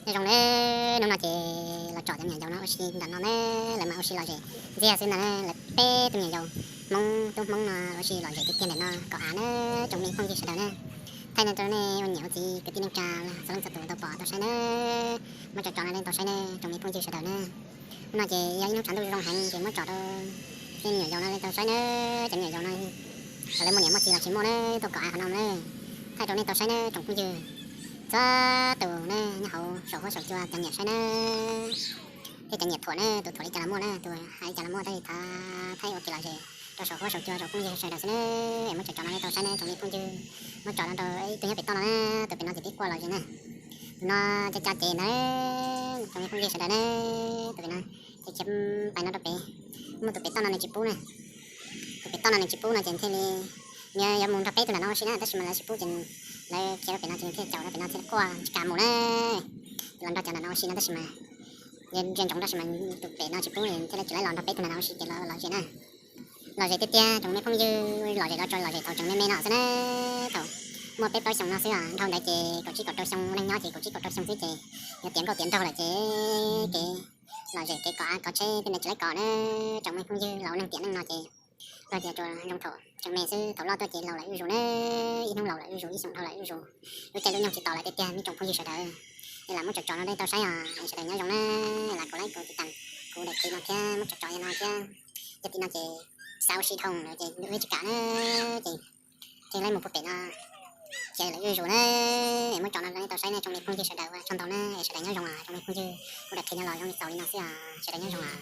Nyob zoo na, hnub no ces los tsom cov me nyuam yaus no ua si nram no na, lawv mas ua si lom zem ntxiag xwb ntag na, lawv peb tug me nyuam yaus Hmoob tub Hmoob no ua si lom zem tiag tiag ntawm no kom av na, tsoom me phooj ywg sawv daws na. Thaij no rau nej ua niam ua txiv kwv tij neej tsa txhua leej txhua tus tau pom tau saib na, muab tsom tsom no rau nej tau saib na tsoom me phooj ywg sawv daws na. Hnub no ces yog ib hnub tshav ntuj zoo heev ces muab tsom rau nej me nyuam yaus no nej tau saib na, cov me nyuam yaus no lawv muaj niam muaj txiv los tsis muaj na, tuaj kom av qhov no na. Thaij rau nej tau saib na tsoom phooj ywg txhua tus na, nyob hauv saum huab saum cua cov nyiam saib na, thiab cov nyiam thuam na, tus thuam li cas los muaj na, tus hais li cas los muaj, tab sis thaij ua kev lom zem rau saum huab saum cua tsoom phooj ywg sawv daws xwb na, es muab tsom tsom no nej tau saib na tsoom me phooj ywg. Muab tsom no rau ib tug nyob pem toj no na, tus pem no ces peb quaj lom zem na. Tus no ca ca ces ntag, tsoom me phooj ywg sawv daws na, tus pem no ces khiav pais no rau pem, muaj tus pem toj no nws tsis pub na. Tus pem toj no nws tsis pub no ces thiaj li, nws yuav mus nrog peb tug nram no ua si na, tab sis mas lawv tsis pub ces lawv khiav rau pem no ces nws thiaj caum rau pem no thiaj quaj tsis kam mus na. Ces los nrog cov nram no ua si no tab sis mas ntsia ntsoov tab sis mas tus pem no tsis pub thiaj li tsis laib los nrog peb tug nram no ua si ces lom zem na. Lom zem tiag tiag tsoom me phooj ywg, lom zem los tso lom zem thaum tseem me me no xwb na, thaum muaj peb plaub xyoos no xwb os, dhau ntawd ces kaum tsib kaum rau xyoo neej nyob ces kaum tsib kaum rau xyoo xwb ces yuav tiav nkauj tiav nraug lawm ces kev lom zem kev kov av kov tsheb tej ntawd tsis laib kov na, tsoom me phooj ywg laus neeg tiam neej no ces luag tias tsuas zoo thaum tseem me xwb, thaum loj tuaj ces laus lawm zuj zus na, ib hnub laus lawm zuj zus, ib xyoos dhau lawm zuj zus, lub caij lub nyoog tsis tos lawm tiag tiag nej tsoom phooj ywg sawv daws. Es lam muab tsom tsom no rau nej tau saib os, sawv daws nyob zoo na, lam kuv laib kuv tiv tas kuv daim clip no thiab muab tsom tsom no thiab, yog tim no ces xav ua si dhau lawm ces wb tsis kam na, ces thiaj li mus puag pem no, khiav lawm zuj zus na. Es muab tsom no rau nej tau saib na tsoom me phooj ywg sawv daws ua tsaug ntau na, es sawv daws nyob zoo os tsoom me phooj ywg, kuv daim clip no los zoo li txaus li no xwb os, sawv daws nyob zoo os.